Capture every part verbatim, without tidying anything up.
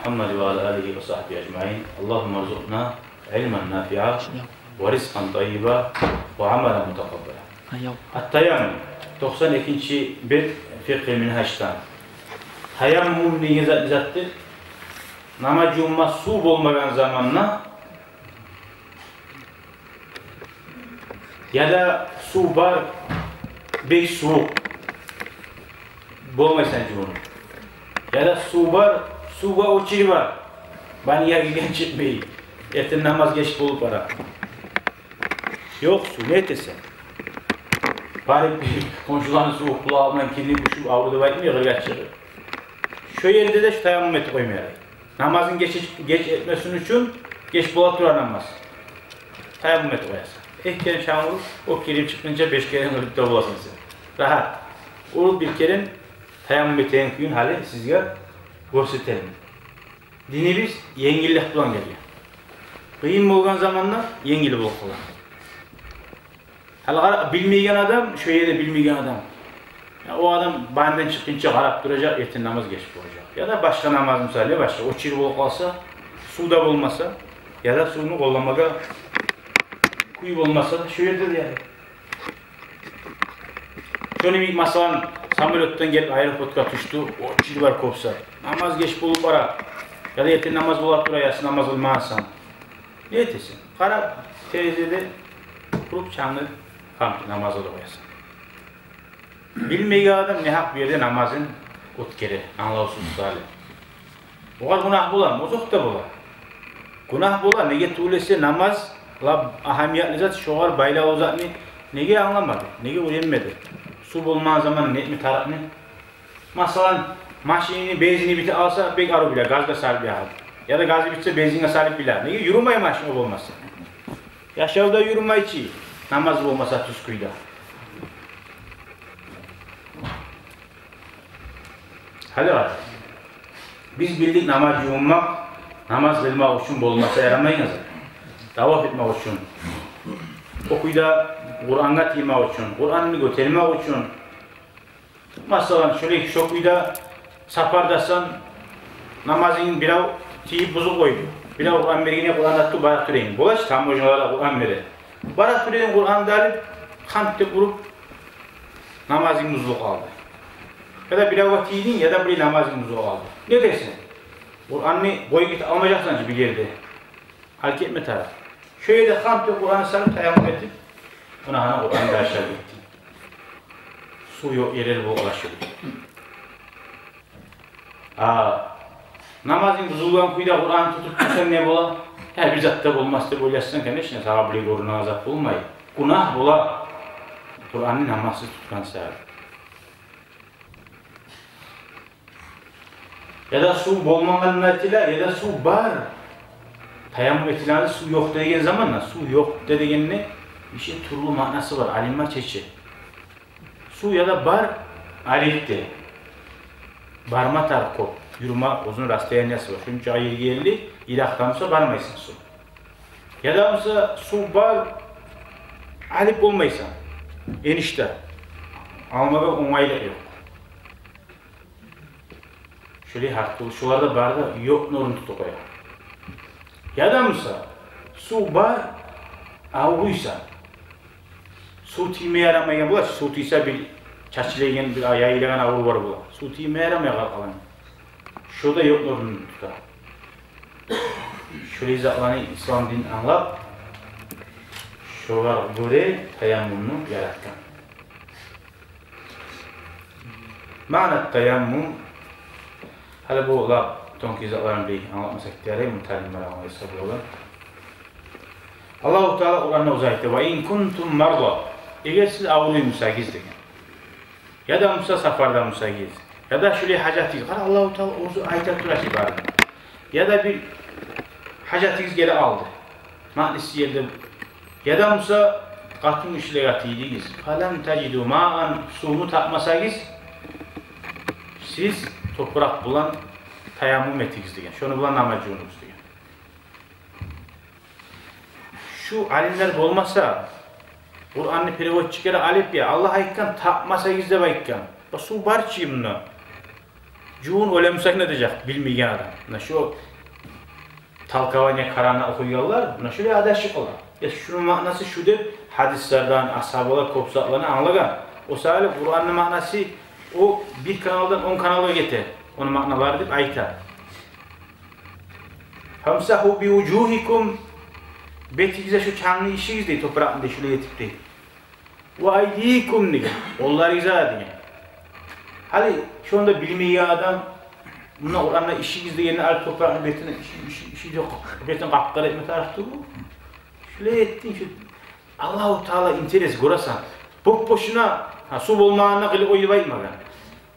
محمد وعلى آله وصحبه أجمعين. اللهم ارزقنا علما نافعا ورزقا طيبا وعملا متقبلا. Ат-Таяммум, токъсан экинчи бет Фикъгьи Мингьаждан. Таяммум деген зат, затдыр. Намаз жувунма сув болмагъан заманда, яда сув бар, бек сувукъ, болмайсан жувунуп. Яда сув бар, сувгъа очередь бар. Баняга гирген чыкъмай. Эртен намаз геч болуп бара. Ёкъ сув, не этесен? Барып бир хоншуланы сувукъ булакъ булан киринип, ушуп, авруду деп айтмай, къыргъа чыгъып. Шо ерде де шу таяммум этип къойма ярай. Намазын геч, геч этмесин учун, геч бола тура намаз. Таяммум этип къоясан. Эки керен чанг уруп, о кирип чыкъгъынча беш керен уруп да боласан сен. Рагьат. Уруп бир керен таяммум этеген кююн гьали сизге гёрсетейим. Динибиз енгиллик булан гелген. Къыйын болгъан заманда енгил болуп къала. Гьали къара, билмейген адам, шо ерде билмейген адам. Я, о адам банядан чыкъгъынча къарап туражакъ, эртен намаз геч болажакъ. Яда башгъа намаз, мисалы, башгъа очередь болуп къалса, сув да болмаса, яда сувну къолламагъа кюй болмаса, шо ерде де яда. Шону йимик, масала, самолётдан гелип аэропортгъа тюшдю, очередь бар кёп зат. Намаз геч болуп бара. Яда эртен намаз бола тура, яссы намаз къылмагъансан. Не этесен? Къарап, терезеде туруп, чангны къамтып, намазгъа да къоясан. Билмейген адам негьакъ бир ерде намазын оьтгере, англавсуз гьали. Огъар гюнагь боламы? Озокъда бола. Гюнагь бола, неге тюгюл эсе намаз лап агьамиятлы зат, шогъар байлавлу затны неге англамады, неге уьйренмеди? Сув болмагъан заманда не этме тарыкъны? Масала, машинни бензини битип къалса, бек арив биле, газгъа салып ягъып. Яда газы битсе, бензинге салып биле. Неге? Юрюмей машин о болмаса. Яшав да юрюмей чи, намаз болмаса тюз кюйде. Гьали къара. Биз билдик намаз жувунмакъ, намаз къылмакъ учун болмаса ярамайгъан зат. Таваф этмек учун. О кюйде Къурангъа тиймек учун, Къуранны гётермек учун. Масала, шолай, шо кюйде сапардасан, намазынгны бирев тийип бузуп къойду. Бирев Къуран бергенде Къуран атты, бара тура эдинг. Бола чы, таможняларда Къуран бере. Бара тура эдинг, Къуранны да алып, хант деп уруп, намазынг бузулуп къалды. Яда биревге тийдинг, яда бир намазынг бузулуп къалды. Не дерсен? Къуранны къоюп гете алмажакъсан чы бир ерде. Алып гетме тарыкъ. Шо ерде хант деп Къуранны салып, таяммум этип, муна гьана Къуранны да ашап гетдинг. Сув ёкъ ерлер бола шо. А намазынг бузулгъан кюйде Къуранны тутуп турсанг не бола? Гьа, бир зат да болмас деп ойлашсанг, конечно, сагъа булай гёрюнеген зат болмай. Гюнагь бола Къуранны намазсыз тутгъан сагъа. Яда сув болмагъанын айтыла, яда сув бар. Таяммум этиле сув ёкъ деген заманда, сув ёкъ дегенни нече тюрлю маънасы бар, алимлер чече. Сув яда бар, алып да барма тарыкъ кёп. Юрюме узун расстояниясы бар. Шунча ерге ерли, йыракъда буса бармайсан сув. Яда буса сув бар, алып болмайсан. Энишде. Алмагъа онгайлыкъ ёкъ. Шолай гьар тюрлю, шолар да бары да ёкъну орнун тутуп къоя. Яда буса сув бар, авруйсан. Сув тийме ярамайгъан бола, сув тийсе бир чачылайгъан, бир яйылагъан аврув бар бола. Сув тийме ярамай къалгъан. Шо да ёкъну орнун тута. Шолай затланы ислам дин англап, шогъар гёре таяммумну яратгъан. Маъна таяммум. Гьали бу лап тонкий затланы бир англатмасакъ да ярай, муну талимлер англай сабулагъа. Аллагьу Таала Къуранда оьзю айта: «Ва ин кунтум марда». Эгер сиз авруй бусагъыз деген. Яда буса сапарда бусагъыз. Яда шулай гьажатыгъыз. Къара, Аллагьу Таала оьзю айта тура ши барын. Яда бир гьажатыгъыз геле къалды. Маънасы ерде. Яда буса къатын гишилеге тийдигиз. «Фалам тажиду маан», сувну тапмасагъыз, сиз топуракъ булан таяммум этигиз деген. Шону булан намаз жувунгуз деген. Шу алимлер болмаса, Къуранны переводчиклери алып, я, Аллагь айтгъан, тапмасагъыз деп айтгъан. Бу сув бар чы мунда. Жувун оьлемсен не этежек, билмейген адам. Муна шу толкование Къуранны охуйгъанлар, муна шулай адашып къала. Я шуну маънасы шу деп, гьадислерден, асгьабалар кёп затланы англагъан. О саялы Къуранны маънасы, о бир каналдан он каналгъа гете, ону маъналары деп айта. «Фамсагьу би вужугьикум», бетигизге шу чангны ишигиз дей, топуракъны дей, шулай этип дей. «Ва айдикум», деген, къолларыгъызгъа деген. Гьали шонда билмейген адам, муна Къуранда ишигиз дегенде, гьали топуракъны бетине иши, иши, иши де, бетин къап-къара этме тарыкъ тюгюл. Шулай этдинг, шу Аллагьу Таала интерес гёресен. Боп-бошуна, гьа, сув болмагъанда къылып къой деп айтмагъан.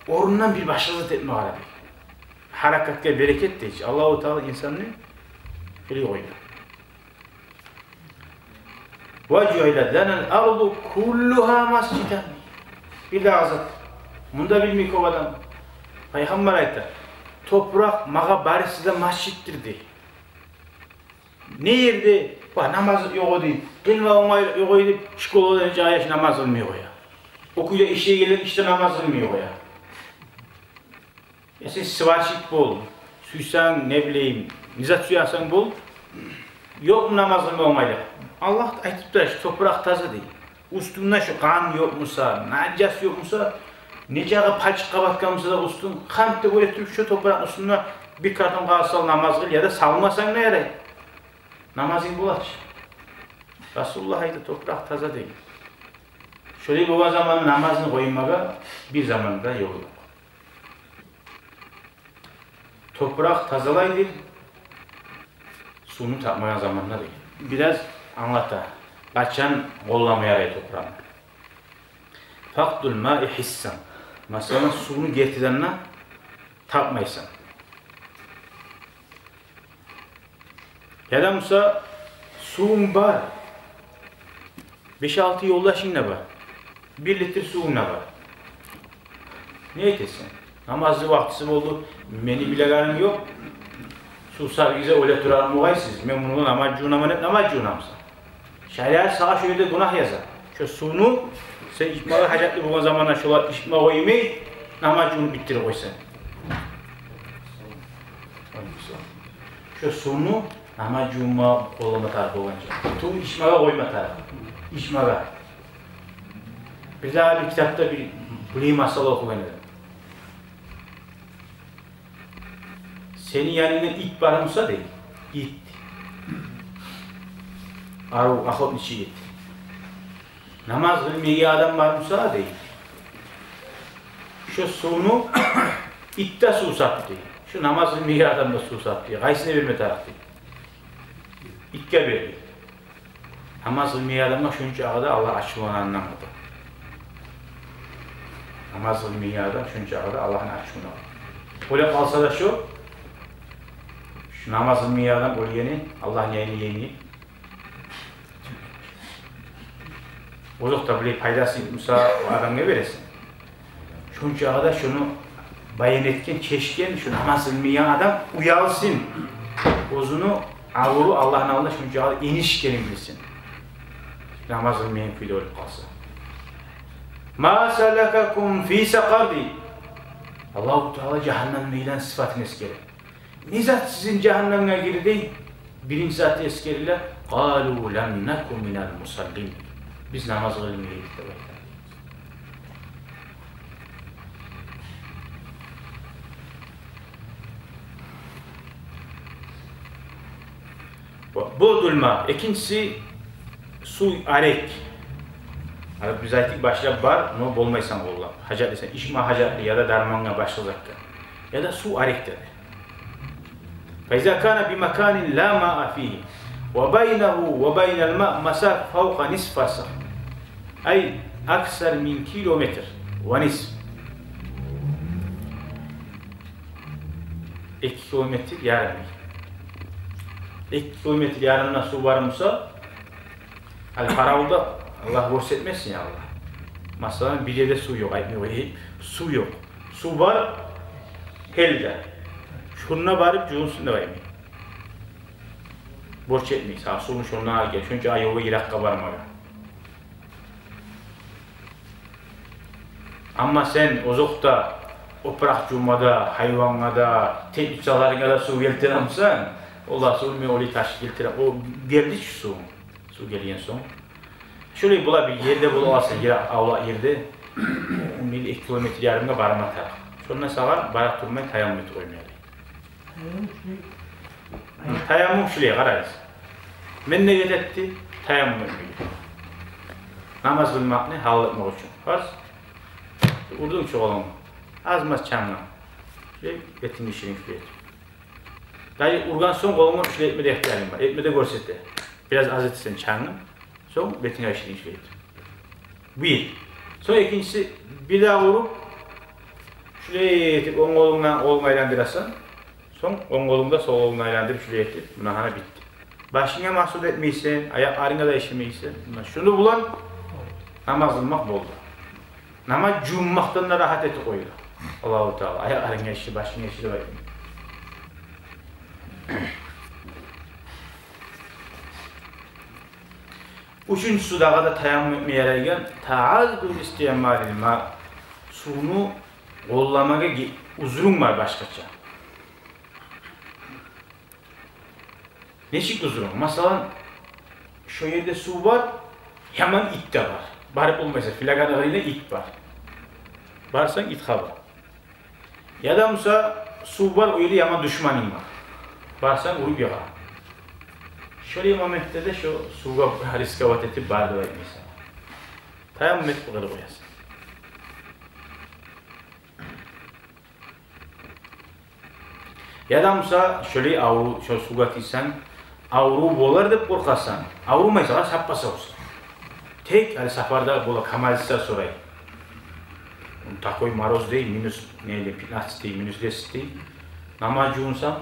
Орнундан бир башгъа зат этме къара дей. Гьаракатгъа берекет дейчи. Аллагьу Таала инсанны къылып къойду. «Ва жуъилат ланал арду куллугьа масжидан». Бир дагъы зат. Мунда билмей кёп адам. Пайхаммар айта: «Топуракъ магъа барысы да масжитдир», — дей. Не ерде, ба, намаз ёкъ эди, къылма онгайлыкъ ёкъ эди, школада нече яш намаз къылмай къоя. О кюйде ишлейгенлер ишде намаз къылмай къоя. Я сен сварщик бол, сюйсенг, не билейим, не зат сюесенг бол, ёкъму намаз къылма онгайлыкъ? Аллагь айтып тура, шу топуракъ таза дей. Уьстюнгде шу къан ёкъ буса, нажас ёкъ буса, нечакъы палчыкъгъа батгъан буса да уьстюнг, къант деп оьре туруп, шу топуракъны уьстюне бир картон къагъыз сал, намаз къыл, яда салмасанг да ярай. Намазынг бола чы. Расулуллагь айта, топуракъ таза дей. Шолай болгъан заманда намазны къоймагъа бир заманда ёл ёкъ. Топуракъ тазалай дей сувну тапмагъан заманда дей. Бираз англата, къачан къоллама ярай топуракъны. Факъдул маи гьиссан. Масала, сувну гертиден де тапмайсан. Яда буса сувунг бар, беш-алты ёлдашынг да бар, бир литр сувунг да бар. Не этесен? Намазны вакътиси болду, мени билегеним ёкъ. Сув савгъыза оьле турармы огъай сиз? Мен муну булан намаз жувунаман деп намаз жувунамысан? Шариат сагъа шо ерде гюнагь яза. Шо сувну сен ичмеге гьажатлы болгъан заманда шолай ичме къоймай, намаз жувунуп битдирип къойсанг. Шо сувну намаз жувунма къоллама тарыкъ болгъанча, тюгюл ичмеге къойма тарыкъ. Ичмеге. Бир дагъы бир китапда бир булай масъала охугъан эдим. Сени янынгда ит бар буса дей, ит. Арив, охотничий ит. Намаз къылмайгъан адам бар буса дей, шо сувну ит де сувсап дей, шо намаз къылмайгъан адам да сувсап дей, къайсына берме тарыкъ дей? Итге бер дей. Намаз къылмайгъан адамгъа шончакъы да Аллагь ачувланагъандан къалды. Намаз къылмайгъан адам шончакъы да Аллагьны ачувланагъан. Оьле къалса да шо, шо намаз къылмайгъан адам оьлгени Аллагьны янына енги. Озокъда, булай пайдасы буса, о адамгъа бересен. Шончакъы да шону баян этген, чечген, шо намаз къылмайгъан адам уялсын. Оьзюню абуру Аллагьны алдында шончакъы да энип гетгенин билсин, намаз къылмайгъан кюйде оьлюп къалса. «Ма салакакум фи сакъар?» дей. Аллагьу Таала жагьаннемлилени сыпатын эсгере. Не зат сизин жагьаннемге гирди? Биринчи зат эсгериле: «Къалу лам наку минал мусаллин». Биз намаз къылмай эдик деп айта. Ва буъдул ма. Экинчиси, сув арек. Гьали биз айтдыкъ, башлап бар, но болмайсан къоллап. Гьажатлысан, ичме гьажатлы яда дармангъа, башгъа затгъа. Яда сув арек деди. «Фа иза кана би маканин ла маа фигьи ва байнагьу ва байнал маи масафа фавкъа нисфи фарсах». Ай, аксар мин километр ва нисф. Эки километр ярым. Эки километр ярымда сув бар буса, ал къаравулда, Аллагь гёрсетмесин, я Аллагь. Масала, бир ерде сув ёкъ, айтмай къояйым, сув ёкъ. Сув бар гьелде. Шонда барып жувунсун деп айтмай. Борч этмей, сагъа сувну шондан ал гел, шонча ёлгъа, йыракъгъа бармагъа. Амма сен озокъда опуракъ жувма да, гьайвангъа да, теплицаларынга да сув гелтире бусанг, олар сув мен олай ташып гелтире. О гелди чи сув. Сув гелген сонг, шолай бола бир ерде болуп алса, ер, авлакъ ерде, бир эки километр ярымгъа барма тарыкъ. Шонда сагъа бара турмай таяммум этип къойма ярай. Таяммум шулай, къарагъыз. Мен не герек этди? Таяммум этмеге. Намаз къылмакъны гьалал этмек учун. Фарз. Урдунг чу къолунг. Аз-маз чангъа. Шулай бетинг иширинг шулай этип. Даже ургъан сонг къолунг шулай этме де ихтиярынг бар. Этме де гёрсете. Бираз аз этсенг чангъын. Сонг бетинг иширинг шулай этип. Бир. Сонг экинчиси, бир дагъы уруп, шулай этип онг къолунгну, къолунгну айландырасан. Сонг онг къолунгну да сол къолунгну айландырып, шулай этип, муна гьана битди. Башынга махсус этмейсен, аякъларынга да иширмейсен. Муна шуну булан намаз къылмакъ болду. Намаз жувунмакъдан да рагьат этип къоюла. Аллагьу Таала аякъларынга ишир, башынга ишир деп айтмай. Уьчюнчюсю дагъы да таяммум этме ярайгъан: таъаддуду истиъмалил маъ. Сувну къолламагъа ге-, узрунг бар башгъача. Нечик узрунг? Масала, шо ерде сув бар, яман ит де бар. Барып болмайсан, филаганы къырыйында ит бар. Барсанг, ит хабар. Яда буса сув бар, о ерде яман душманынг бар. Барсанг, уруп ягъа. Шолай моментде де шо сувгъа рисковать этип бар деп айтмайсан. Таяммум этип къырып къоясан. Яда буса шолай аврув, шо сувгъа тийсенг, аврув болар деп къоркъасан. Аврумайсан, саппаса буса. Тек гьали сапарда бола, КамАЗист сорай. Такой мороз дей, минус, не дей, пятнадцать дей, минус десять дей. Намаз жувунсанг,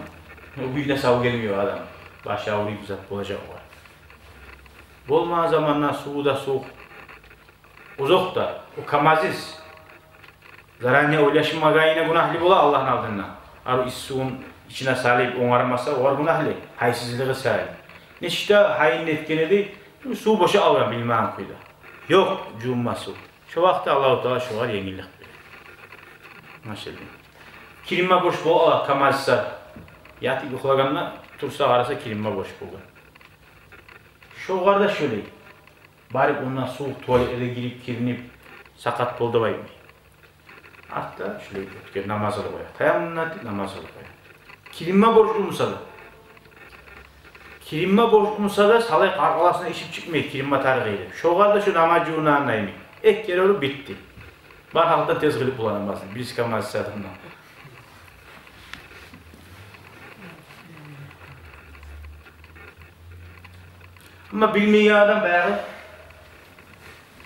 о гюйюне сав гелмей адам. Башы авруй, бир зат болажакъ огъар. Болмагъан заманда суву да сувукъ. Озокъда, о КамАЗист заранее ойлашмагъанына гюнагьлы бола Аллагьны алдында. Арив исси сувун ичине салып онгармаса, огъар гюнагьлы, гьайсызлыгъы саялы. Нечик де гьайын этген эди, сув бошап къалгъан билмеген кюйде. Ёкъ жувунма сув. Шо вакътиде Аллагьу Таала шогъар енгиллик бере. Машаллагь. Киринме борч бола ала КамАЗистер. Ятып юхлагъанда турса, къараса, киринме борч болгъан. Шогъар да шолай. Барып онда сувукъ туалетлеге гирип, киринип, сакъат болду деп айтмай. Артда шолай оьтгер, намаз къылып къоя. Таяммум этип, намаз къылып къоя. Киринме борчлу буса да. Киринме борчлу буса да, салай къаркъарасына ишип чыкъмай, киринме тарыкъ эди. Шогъар да шо намаз жувунагъанда йимик. Эки керен уруп битди. Бар гьалда тез къылып бола намазны. Бириси КамАЗист адамдан. Амма билмейген адам баягъы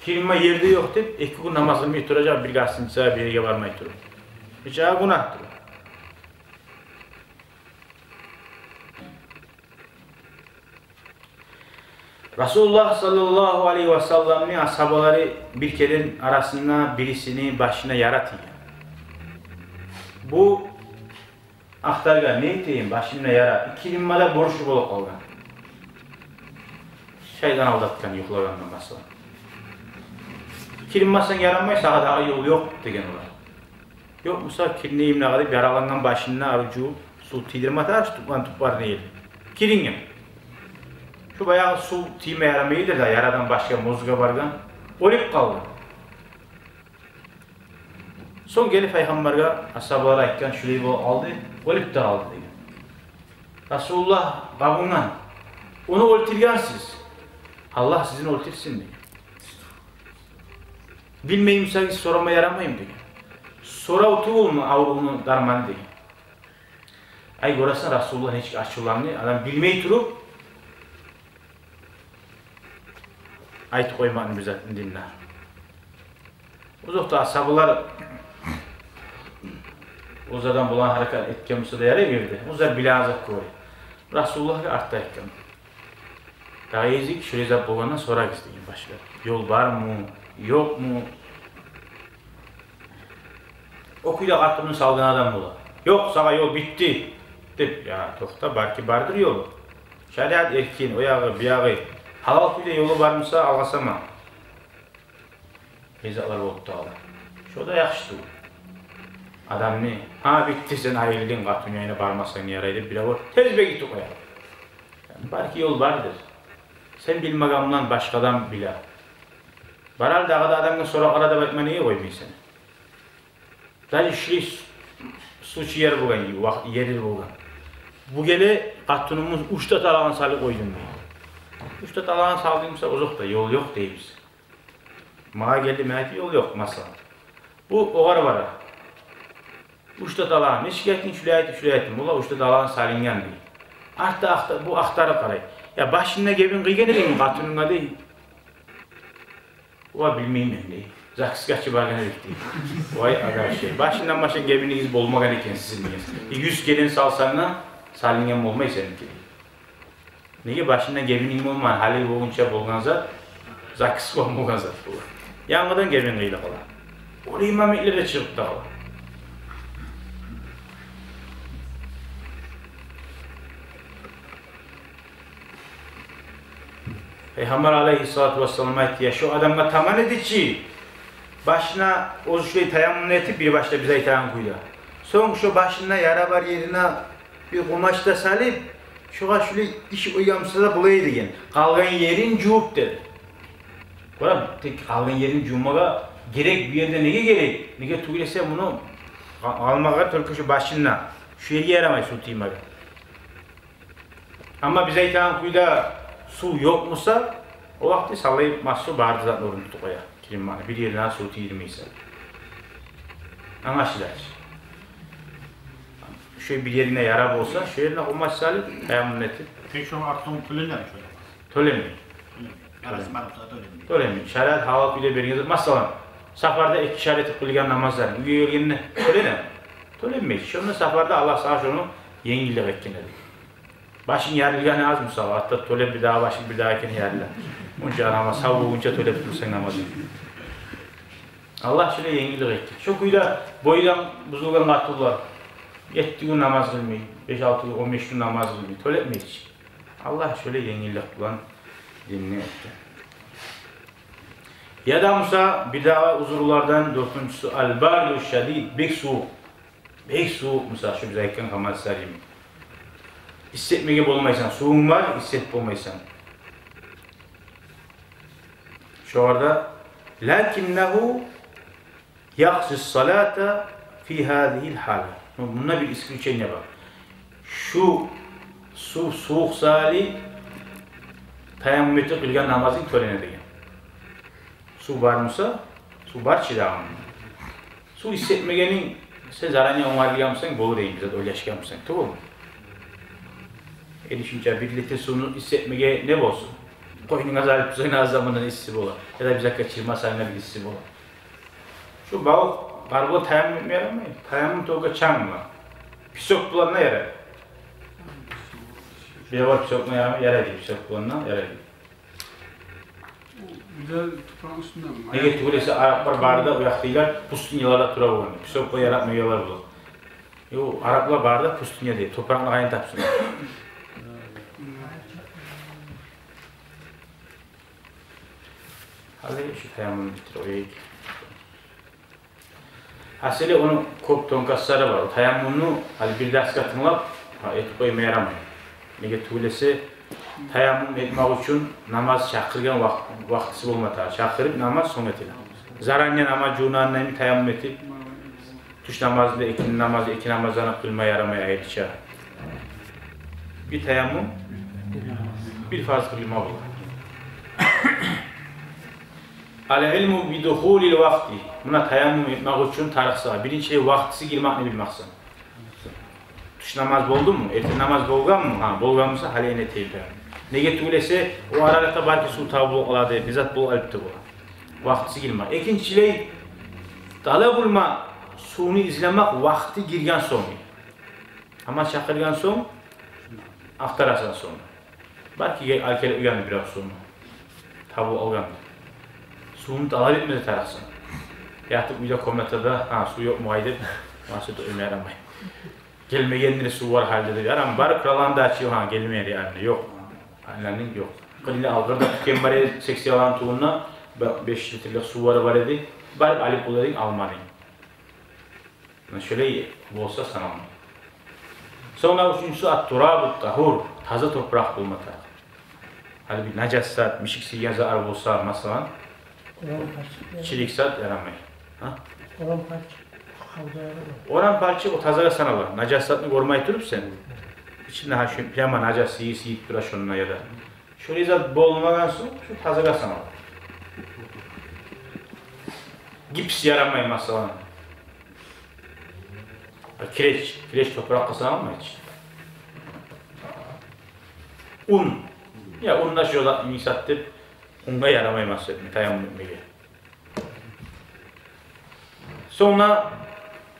киринме ер де ёкъ деп, эки гюн намаз къылмай туражакъ, бир гостиницагъа, бир ерге бармай туруп. Нечакъы гюнагьдыр. Расулуллагь саллаллагьу алайгьи васалламны асгьабалары бир керен арасында бирисини башына яра тийген. Бу ахтаргъан, не этейим, башымда яра, киринме де борчлу болуп къалгъан. Шайтан алдатгъан юхлагъанда, масала. Киринмесенг ярамай, сагъа дагъы ёл ёкъ деген олар. Ёкъ буса, киринейим дагъы деп, яралангъан башына арив жувуп, сув тийдирме тарыкъ, тюпюн тюпюне ел. Киринген. Шо баягъы сув тийме ярамай эди де, ярадан башгъа мозгъа баргъан, оьлюп къалгъан. Сонг гелип пайхаммаргъа асгьабалар айтгъан, шулай болуп къалды, оьлюп де къалды деген. Расулуллагь къабунгъан: «Ону оьлтюргенсиз, Аллагь сизин оьлтюрсюн», – деген. «Билмей бусагъыз, сорама ярамаймы?» – деген. «Сорав тюгюлмю аврувну дарманы?» – деген. Ай, гёресен, Расулуллагь нечик ачувланды, адам билмей туруп айтып къоймакъны бир затын динде. Озокъда, асгьабалар оьзлерден болагъан гьаракат этген буса да ярай эди. Оьзлер биле азап гёре. Расулуллагьгъа артда айтгъан. Дагъы эзик, шулай зат болгъанда сорагъыз деген башгъа. Ёл бармы, ёкъму? О кюйде къатынны салгъан адам бола. «Ёкъ, сагъа ёл битди», – деп. Я, токъта, балики бардыр ёлу. Шариат эркин, о ягъы, бу ягъы. Гьалал кюйде ёлу бар буса, алгъасама. Бизатлар болуп да къала. Шо да яхшы тюгюл. Адамны, гьа, битди, сен айрылдынг, къатынгъа бармасанг ярай деп, бирев тез бегитип къоя. Балики, ёл бардыр. Сен билмеген булан башгъа адам биле. Баралы дагъы да адамгъа сорап къара деп айтма неге къоймайсан? Даже шулай с-, случай ер болгъан, вакъ-, ери болгъан. Бу геле, къатынымны уьч де талагъын салып къойдум дей. Уьч де талагъын салдынг буса, озокъда, ёл ёкъ дейбиз. Магъа гелди, мен айтдым, ёл ёкъ, масала. Бу огъар бара. Уьч де талагъын, нечик этдинг, шулай айтып, шулай айтдым. Олар уьч де талагъын салынгъан дей. Артда ахта-, бу ахтарып къарай. Я башында гебин къыйгъан эдингми къатынынга дей. Ва, билмеймен дей. ЗАГС-гъа чы баргъан эдик дей. Вай, агъа, шей, башындан башлап гебинигиз болмагъан экен сизин дей. Юз керен салсанг да, салынгъан болмай сеники дей. Неге, башында гебининг болмагъан, гьали болгъунча болгъан зат, ЗАГС болгъан зат бу. Янгыдан гебин къыйылып къала. Олай имамитлер де чыгъып да къала. Пайхаммар алайгьиссалату вассалам айтды: «Я, шо адамгъа таман эди чи, башына оьзю шулай таяммум этип, бир башда биз айтагъан кюйде. Сонг шо башында яра бар ерине бир къумач да салып, шогъар шулай иш ойгъан буса да бола эди», — деген. «Къалгъан ерин жувуп», — деди. Гёрем, тек къалгъан ерин жувмагъа герек бу ерде. Неге герек? Неге тюгюл эсе, муну къа-, къалмагъа только шо башында. Шо ерге ярамай сув тиймеге. Амма биз айтагъан кюйде сув ёкъ буса, о вакъти салай масгьу бары да затны орнун тутуп къоя. Киринмеге, бир ерине сув тийдирмейсен. Англашыла чы. Шо бир ерине яра болса, шо ерине къумач салып, таяммум этип. Тек шону артын тёленеми шо? Тёленмей. Тёленмей. Ярасы бар буса тёленмей. Тёленмей. Шариат гьалал кюйде берген зат. Масала, сапарда экишер этип къылгъан намазлар, уьйге гелгенде тёленеми? Тёленмей. Шонда сапарда Аллагь сагъа шону енгиллик этген эди. Башынг ярылгъаны аз, мисал, артда тёлеп, бирдагъы башынг бирдагъы экен ярыла. Онча намаз, сав болгъунча тёлеп турсанг намазынг. Аллагь шолай енгиллик этген. Шо кюйде бойдан бузулгъан къатынлар етти гюн намаз къылмай, беш-алты гюн, он беш гюн намаз къылмай, тёлетмей чи. Аллагь шолай енгиллик булан динни этген. Яда буса бирдагъы узурлардан дёртюнчюсю, аль-барду шадид, бек сувукъ. Бек сувукъ, мисал, шу биз айтгъан къамат сарими. Иссетмеге болмайсан, сувунг бар, иссетип болмайсан. Шогъар да, лакиннагьу якъзи ссалата фи гьазигьил гьала. Мунда бир исключение бар. Шу сув сувукъ саялы таяммум этип къылгъан намазынг тёлене деген. Сув бар буса, сув бар чы дагъы. Сув иссетмегенинг, сен заранее онгарылгъан бусанг, болур эди, бир зат ойлашгъан бусанг, тюгюлмю? Эди шунча бир литр сувну иссетмеге не болсун? Къойнунга салып турсанг, аз замандан исси бола. Яда бир затгъа чырмасанг да, бир исси бола. Шу бавукъ бар булан таяммум этме ярамай. Таяммум только чанг булан. Песок булан да ярай. Бир бар песок булан ярамай, ярай дей, песок булан да ярай дей. Бир де топуракъны уьстюндеми? Неге тюгюл эсе, араплар бары да, о якъдагъылар пустыняларда тура болгъан. Песок булан яратмай, уялар булан. Ёкъ, араплар бары да пустыня дей, топуракъны къайдан тапсын? Гьали шу таяммумну битирип къояйыкъ. Гьасили, ону кёп тонкостлары бар. О таяммумну гьали бир дарсгъа тынглап, гьа, этип къойма ярамай. Неге тюгюл эсе, таяммум этмек учун намаз чакъыргъан вакъ-, вакътиси болма тарыкъ. Чакъырып намаз сонг этиле. Заранее намаз жувунагъанда йимик таяммум этип, тюш намазны да, экинни намазны, эки намазланы къылма ярамай айрыча. Бир таяммум, бир фарз къылма бола. Аль-илму би духулиль вакъти. Муна таяммум этмек учун тарыкъ сагъа биринчилей вакътиси гирмекни билмексен. Тюш намаз болдуму? Эртен намаз болгъанмы? Гьа, болгъан буса, гьали энни этейим. Неге тюгюл эсе, о аралыкъда балики сув табылып къалады, бир зат болуп къалыпты бу. Вакътиси гирмек. Экинчилей, талабуль ма, сувну излемек вакъти гирген сонг. Амма чакъыргъан сонг, ахтарасан сонг. Балики, алып гелип уянды бирев сувну. Табып алгъан. Сувну талап этме де тарыкъсан. Ятып уьйде комнатада, гьа, сув ёкъму къайда деп, масгьу да уьйме ярамай. Гелмегендир сув бар гьалда деп. Ярам, барып кранланы да ачып, гьа, гелмей реально, ёкъ. Айланынг ёкъ. Къырыйында алгъырда тюкен бар эди, секцияланы тюбюнде бе-, беш литрлик сувлары бар эди. Барып алып бола эдинг, алмадынг. Муна шолай болса саналмай. Сонг уьчюнчюсю ат-турабу тагьур, таза топуракъ болма тарыкъ. Гьали бир нажас зат, мишик сийген зат болса, масала, Оран парча. Чирик зат ярамай. Гьа? Оран парча. Къалды ярамай. Оран парча о тазагъа санала. Нажас затны гёрмей туруп сен, ичинде гьа шу прямо нажас ийис ийип тура шонда яда. Шолай зат болмагъан сонг, шу тазагъа санала. Гипс ярамай, масала. Киреч, киреч топуракъгъа саналмай чы. Ун. Я ун да шо зат, мисал этип, унгъа ярамай, масала, таяммум этмеге. Сонг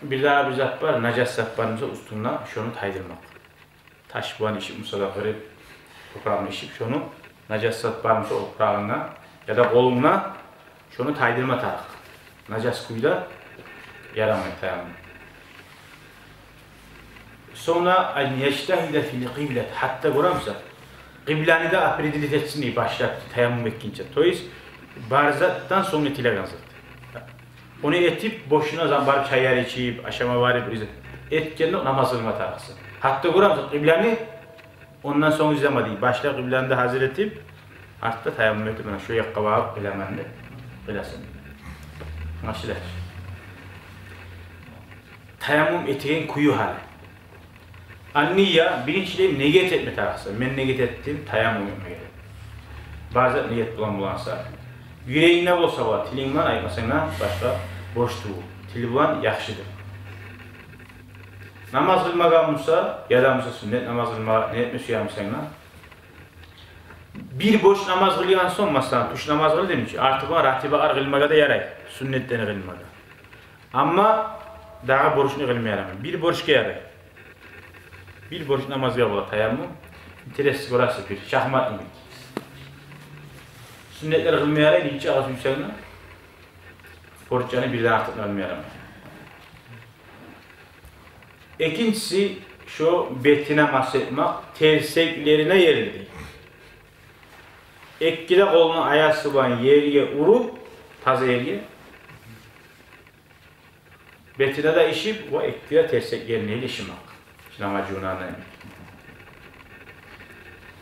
бирдагъы бир зат бар, нажас зат бар буса уьстюнде, шону тайдырмакъ. Таш булан ишип, масала, къырып, топурагъын ишип, шону, нажас зат бар буса топурагъынга яда къолунга, шону тайдырма тарыкъ. Нажас кюйде ярамай таяммум. Сонг ан яжтагьида фил къиблати, гьатта гёремисен, къибланы да определить этсин дей башлап таяммум этгинче. То есть бар затдан сонг этилеген зат. Ону этип, бошуна зам барып чайлар ичип, ашама барып, ризы этгенде намаз къылма тарыкъсан. Гьатта гёремисен, къибланы ондан сонг излеме дей. Башлап къибланы да гьазир этип, артда таяммум этип, муна шу якъгъа багъып къыламан деп къыласан. Англашыла чы. Таяммум этеген кюю гьали. Ан-ния, биринчилей ният этме тарыкъсан. Мен ният этдим таяммум этмеге деп. Бар зат ният булан буланса. Юрегингде болса бола, тилинг булан айтмасанг да, башгъа борч тюгюл. Тил булан яхшыдыр. Намаз къылмагъан буса, яда буса сюннет намаз къылма, ният этме сюе бусанг да, бир борч намаз къылгъан сонг, масала, тюш намаз къылдынг чы, артыкъ ратибалар къылмагъа да ярай, сюннетлени къылмагъа. Амма дагъы борчну къылма ярамай. Бир борчгъа ярай. Бир борч намазгъа бола таяммум. Интерес гёресиз, бир шахмат йимик. Сюннетлер къылма ярай, нечакъы сюйсенг де, борчланы бирден артыкъ къылма ярамай. Экинчиси, шо бетине масгь этмек, терсеклерине ерли. Эки де къолуну аясы булан ерге уруп, таза ерге. Бетине де ишип, ва эки де терсеклерине ерли ишимек. Намаз жувунагъанда.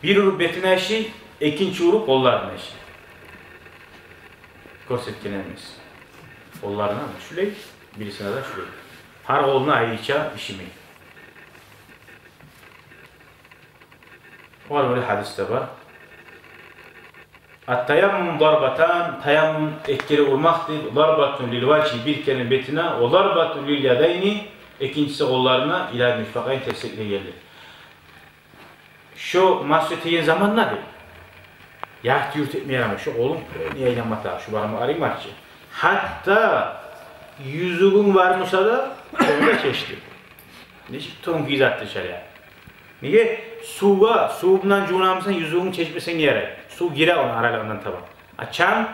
Бир уруп бетине иши, экинчи уруп къолларына иши. Гёрсетген эмес. Къолларына шулай, бирисине де шулай. Гьар къолуна айрыча ишими. Огъар гёре гьадис де бар. Ат-таяммум дарбатан, таяммум эки керен урмакъ дей, дарбатун лил важгьи, бир керен бетине, ва дарбатун лил ядайни, экинчиси къолларына, илал мирфакъайн, терсеклеге ерли. Шо масгь этеген заманда дей, ярты-юрт этме ярамай, шо къолунг не айланма тарыкъ, шо бармакъларынг бар чы. Гьатта юзюгюнг бар буса да, шону да чечди. Нечик тонкий затды шариат. Неге? Сувгъа, сув булан жувунамысан, юзюгюнг чечмесенг ярай. Сув гире ону аралыгъындан таба. А чанг,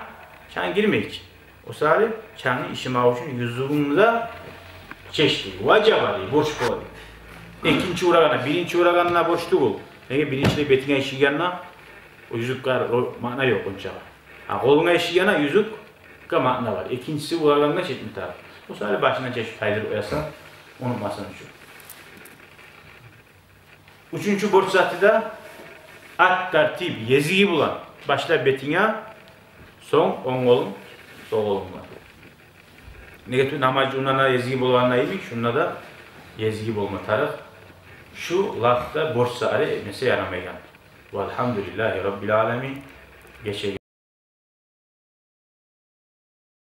чанг гирмей чи. О саялы чангны ишимек учун юзюгюнгню де чечди. Важаба дей, борч бола дей. Экинчи урагъанда, биринчи урагъанда борч тюгюл. Неге? Биринчилей бетинге ишигенде о юзюкге о маъна ёкъ ончакъы. А къолунга ишигенде юзюкге маъна бар. Экинчиси урагъанда чечме тарыкъ. О саялы башындан чечип тайдырып къоясан, унутмасын учун. Уьчюнчю борч заты да ат-тартиб, езиги булан. Башлап бетинге, сонг онг къолунг, сол къолунг булан. Неге тюгюл намаз жувунагъанда езиги болгъанда йимик, шунда да езиги болма тарыкъ. Шу лап да борч затлары этмесе ярамайгъан. Валгьамдулиллагьи раббил аламин. Гечеги